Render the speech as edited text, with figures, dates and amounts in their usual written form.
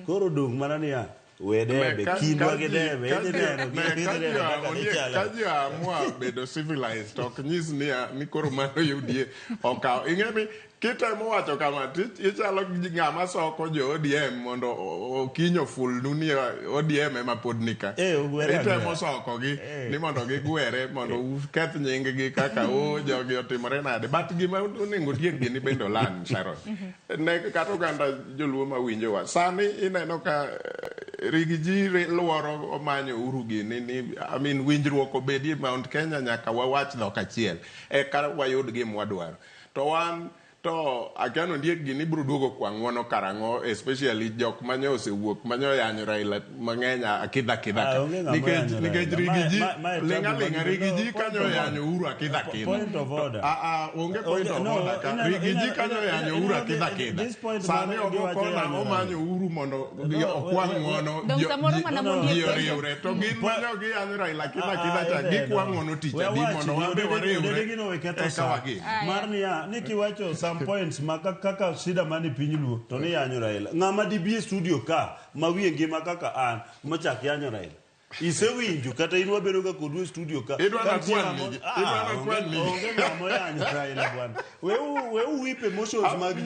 Koro dong' mana niya, we debe, kindwa gi debe, idhi neno gi idhi neno kaka dhi chalo. Ka ji amua bedo civilized ok nyis niya ni koro mano UDA okawo. Ing'e ni kitemo wacho kama to ichalo ng'ama soko jo ODM mondo okiny ofulnu ni ODM ema pod nika. Eh, ogwere Itemo agwera. sokogi Eh. ni mondo gigwere mondo uketh nying gi kaka o jogi otimore nade. But gima onego tiek gini bende olan Sharon. Ne kata oganda joluo ma winjowa sani ineno ka Riggy G luoro omanyo Uhuru gini ni I mean winjruok obedie Mount Kenya nyaka wawach dhok achiel eka wayud gima wadwaro. To wan to akia ni ondiek gini biro duogo kwa ng'uono karang'o especially jok manyo osewuok manyo yanyo Raila mang'eny akidha akidha Ah, ka. onge ng'ama Nikech oyanyo nikech Raila. Riggy Mae- G mae ling'a tabu ling'a mag- Riggy G no, point kanyo of order. oyanyo Uhuru akidha akidha. Point of order. Ah, ah, onge point of no, order ka. Riggy G kanyo oyanyo Uhuru akidha akidha. This point Sani mano ogo giwacho kona yanyo omanyo Raila. Uhuru mondo No, okwa ng'uono Dong' samoro mana no, mondiek ji penjo. oriwre to gin manyo giyanyo Raila akidha akidha cha Ah, gikwa ng'uono tich We adi awach mondo ni wan be wariwre odede gino we ketho eka sa. wagin. Mar niya, ni kiwacho some points ma kaka shida mani piny luo to ni yanyo Raila. Ng'ama dibi e studio ka ma wiye ngima kaka an machak yanyo Raila. Isewinjo kata in wabedo ga kodu e studio ka. Idwa Ka nitie nakwan ng'ama- nigi. Ah, Idwa nakwan onge nigi. onge ng'ama oyanyo Raila bwana. Weu weu whip emotions mag ji.